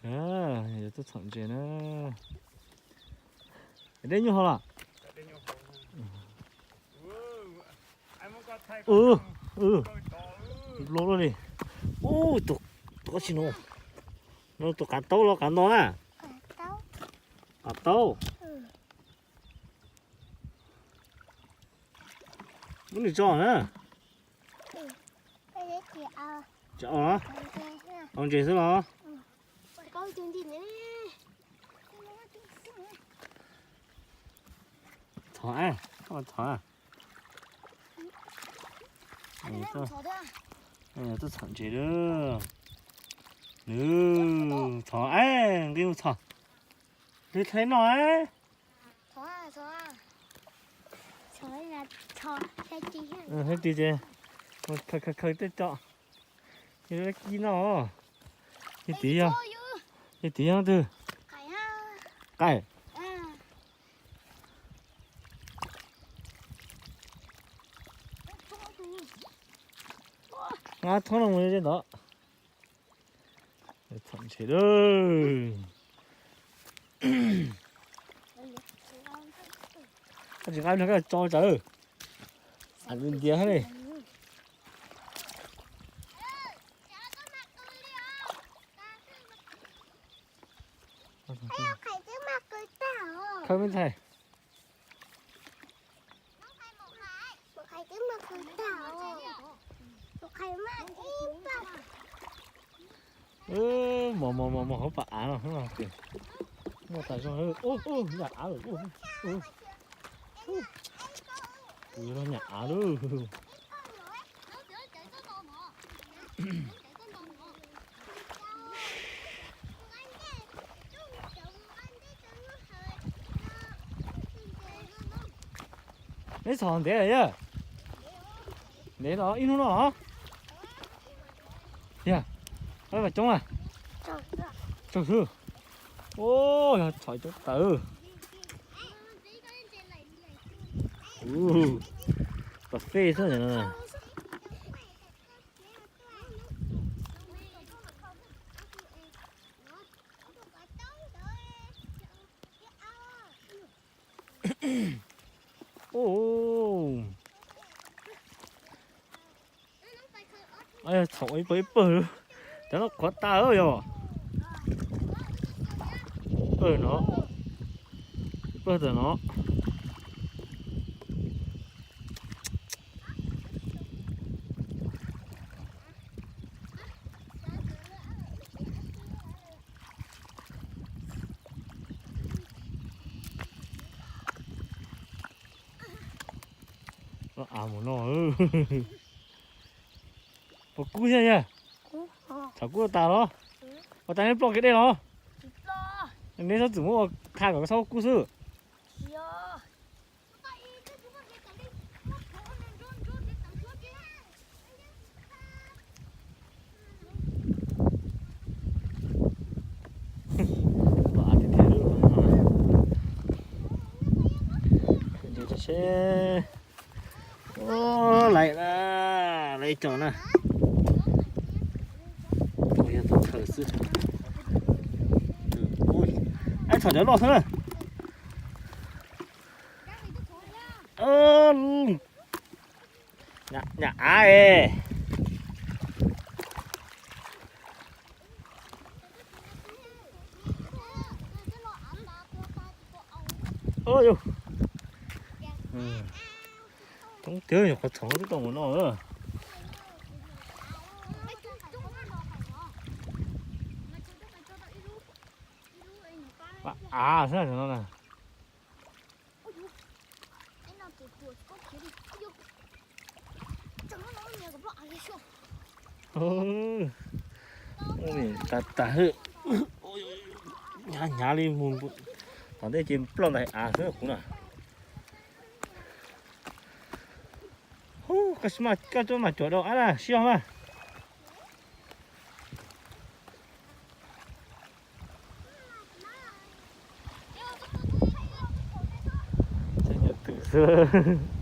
Yuav tuaj txhom ntses na. Dej nyuj hauv los? Loj luaj li. Ub, tus, tus qav tsis no, no tus qav taub los qav nto na? Qav taub. Muab nws tso na. Tsis au los? Au ntses xwb los? Thov, thov, thov. Tuaj txhom ntses lawm. Nws txhom, nqi mus txhom. Nws thaij no. Thaij ti ces, khaws khaws tej co. Yog lab kib no. Yog tid yog, yog tid yog twg? Qaij. Nqa thob no mus ze ntawd. Txhom ntses lawm. Koj tsis nqa nrog koj tso tsawv. Ntiav thiab li. Khawb me ntxhais. Mos mos mos mos hauv pas av no, muaj tas zog. Nyam av lawm. Kuv yuav los nyam av lawm. Neb txhom ntev lawm yog? Ntev los ib hnub no os. Yog, pab mas coob a. Tsaug xwb. Ua, yog txhom coob tawv. Pas fej xwb no. Txhom ib pawg ib pawg, cov no qhuav tas yog. Pawg no, pawg tam no. Av mus no. Puas kub thiab yog? Txhom kub tas los? Ua tas neb ploj kev dej los? Neb txhob txwm muab ua tha kom txhob kub xwb. Laiv na, laiv cov na. Yog tus khaws xwb. Ais, txhom cov loj xwb na. Nyam av es. Coob tiag, nyuam qhuav txhoov twb tau mus no. Av xwb no na. Ub, tas tas hwb. Hnyav hnyav li mus tom ntej ces ploj ntais av xwb kuv na. Ub, koj tsis maj, koj tsis maj cuam dau av na, siab mas. Twm xwb.